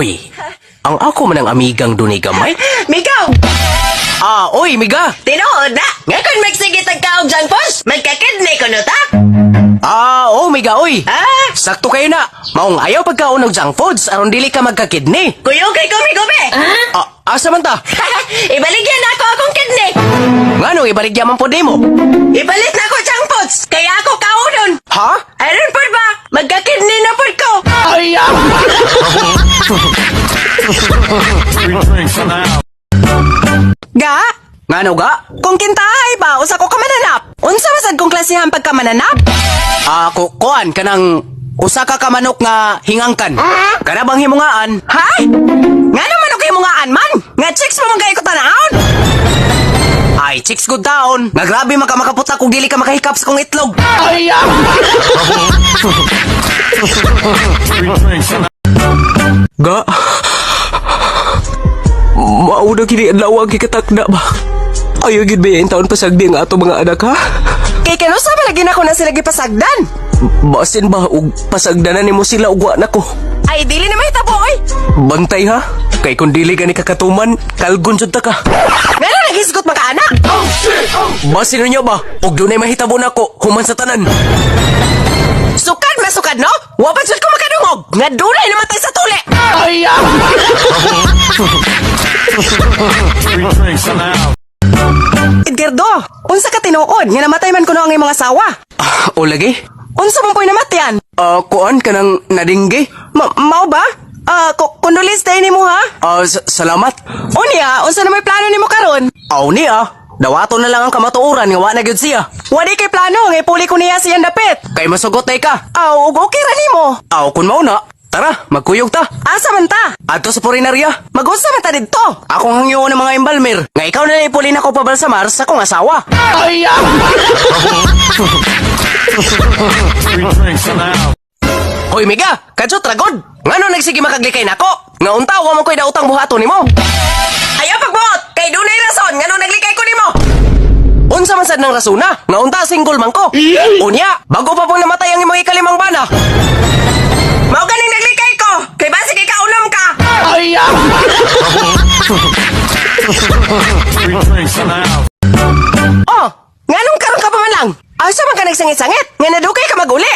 Oy, ang ako man ang amigang dunay gamay. Migaw! Ah, oy, miga. Tinuod na! Nga kung magsige tagkaog dyan, pos, magkakidney ko no ta? Ah, oh, miga, oy. Ah! Sakto kayo na. Maong ayaw pagkaon og junk foods aron dili ka magkakidney. Kuyog kay kumi-kumi! Ah, asa man ta? Ibaligyan na ako akong kidney! Nganong ibaligya man po nimo? Ibalit na ako junk foods! Kaya ako kaunon! Ha? Aron pod ba? Magkakidney na pod ko! Ay, ah. Three drinks and out. Ga? Ngano ga? Kung kintahay ba, usa ko ka mananap? Unsa masad kong klasihan pagka mananap? Ah, kuan kanang usa ka manok nga hingangkan. Kana bang himungaan? Ha? Nga naman og himungaan man? Nga chicks pa man kay ko tanahon? Ay, chicks good taon. Nga grabe man ka makaputa kung dili ka makahikap sa kong itlog. Ay, ah. Three drinks and out. Ga. Mauna kini adlaw ang gikatakda ba? Ayaw gid ba yung taon pasagdi ang ato mga anak ha? Kay kanusa ba lagi na ko na sila gipasagdan? Basin ba og pasagdanan nimo sila og wa nako? Ay, dili na mahitabo oy. Bantay ha? Kay kung dili gani kakatuman, kalgon jud ta ka. Ngano naghisgot man ka anak? Basin niyo ba? Og dunay mahitabo nako human sa tanan. Sukad masukad no? Wa pa jud ko makadungog. Nga dunay namatay sa tuli. Ay, ah. Three drinks and out. Edgardo, unsa ka tinuod nga namatay man kuno ang imong asawa? Ah, o lagi? Unsa man po'y namatyan? Ah, kuan kanang nadingge? Mao ba? Ah, condolence day nimo ha? Ah, salamat. Unya, unsa na may plano nimo karon? Aw ni ah. Dawato na lang ang kamatuoran nga wa na gyud siya. Wa di kay plano nga ipuli ko niya siyang dapit. Kay masugot ay ka. Aw, ug okay ra nimo. Aw kun mao na. Tara, magkuyog ta. Asa man ta? Adto sa purinarya. Mag-unsa man ta didto? Akong hangyoon ng mga embalmer. Nga ikaw na ipuli na ko pabalsamar sa kong asawa. Ay, ah. Three drinks and out. Hoy, miga, kadyo tragod. Ngano nagsige makaglikay nako? Nga unta wa mo koy dautang buhaton nimo. Ayaw pagbuot kay dunay rason ngano naglikay ko nimo. Unsa man sad nang rasuna? Nga unta single man ko. Unya, bago pa pong namatay ang imong ikalimang bana. Mao ganing naglikay ko kay basig ikaulom ka. Ay, ah. Three drinks and out. Oh, nganong karon ka pa man lang? Asa man ka nagsangit-sangit? Nga nadugay ka maguli.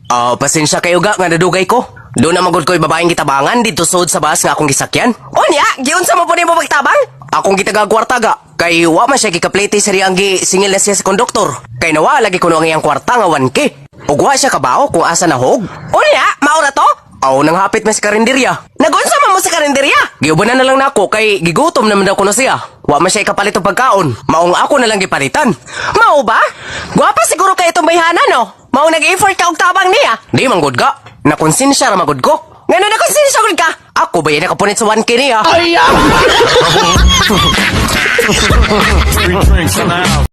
Ah, pasensya kayo ga nga nadugay ko. Doon na magod ko'y babaeng gitabangan dito sud sa bus nga akong gisakyan. Unya, giunsa mo po nimo pagtabang? Akong gitagagwarta ga. Kay wa man siya gikaplete sa riyang gi singil na siya sa konduktor. Kay nawa lagi kuno ang iyang kwarta nga 1K. Ug wa siya kabaho kung asa nahog. Unya, mao ra to? Aw nang hapit man sa karinderya. Nagunsa man mo sa karinderya? Giubanan na lang nako kay gigutom naman daw kuno siya. Wa man siya ikapalit og pagkaon. Maong ako na lang gipalitan. Mao ba? Gwapa siguro kay itong bayhana no? Mao nag-effort ka og tabang niya. Di man gud ga. Nakonsensya ra magud ko. Ngano na konsensya gud ka? Ako ba yan nakapunit sa 1K niya? Ay, ah! Three drinks and out.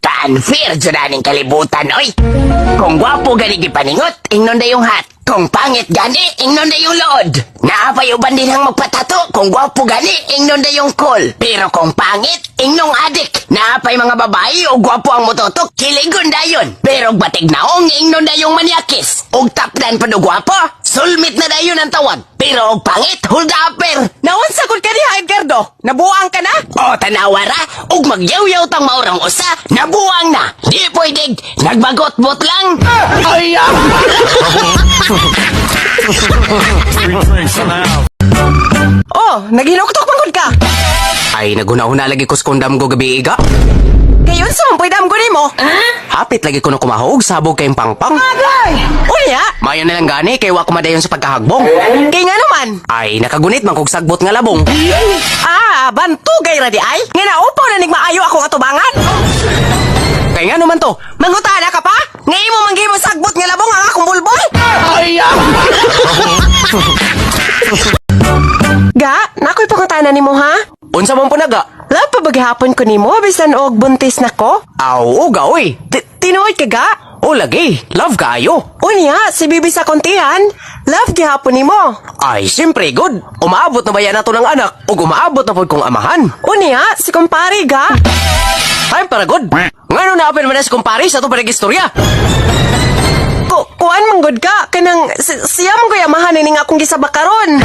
Ka-unfair jud aning kalibutan, oy. Kung gwapo gani gipaningot, ingnon na yung hat. Kung pangit gani, ingnon na yung lood. Naapay uban din ang magpatato, kung gwapo gani, ingnon na yung call. Pero kung pangit, ingnong adik. Naapay mga babae o gwapo ang mototok, kiligon dayon. Pero og batig naong, ingnon na yung manyakis. Og tapdan pa do gwapo, sulmit na dayon ang tawag. Pero og pangit, hold upper. Naunsa gud ka diha, Edgardo? Nabuang ka na? O tanawa ra, ug magyawyaw tang maurang usa, nabuang na. Di pwede, nagbagot-bot lang. Ay, ah! Three drinks and out. Oh, naghinuktok man gud ka. Ay, naguna-una lagi ko sa kondam ko gabi iga. Kay unsa man po'y damgo nimo? Hapit lagi ko na kumahog, sabog kayong pangpang. Unya, Mayo na lang gani, kay wa ko madayon sa pagkahagbong. kay nga naman. Ay, nakagunit man kog sagbot nga labong. Ah, bantugay ra di ay. Nga naupaw na nigmaayo akong atubangan. Kay nga naman to. Mangutana ka pa? Nga imo man gihimo sagbot nga labong ang akong bulbul. Ay, ah! Ga, nakoy pangutana nimo ha? Unsa man po naga? Love pa ba gihapon ko nimo bisan og buntis na ko? Aw, uga, oy. Tinuod ka ga? O lagi, love kaayo. Unya, si Bibi sa kontihan, love gihapon nimo. Ay, siyempre, good. Umaabot na ba yan nato ng anak? O umaabot na po kong amahan? Unya, si kumpare ga. Ay, para good. Ngano na apel man na si kumpare sa ito pa istorya? Ko Kuan manggod ka kanang siya man koy amahan ni nga akong gisabak karon.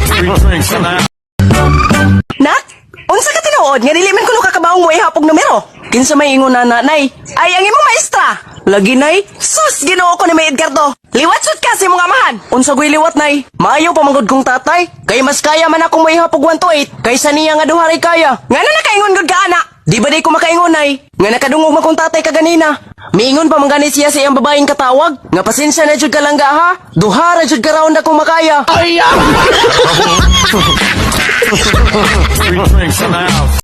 Free drinks in the house. Nak, unsa ka tinuod nga dili man kuno kakabawong mo ihapog numero? Kinsa may ingon na nay? Ay, ang imong maestra. Lagi, nay. Sus, Ginoo ko ni may Edgardo. Liwat sud ka sa imong amahan. Unsa goy liwat, nay? Maayo pa manggod kong tatay. Kay mas kaya man akong moihapog 1 to 8 kaysa niya nga duha ray kaya. Ngano nakaingon gud ka, ana? Di ba di ko makaingon, nay? Nga nakadungog man kong tatay kaganina. Miingon pa man gani siya sa iyang babaeng katawag. Nga pasensya na jud ka langga, ha. Duha ra jud ka round akong makaya. Free drinks in the house.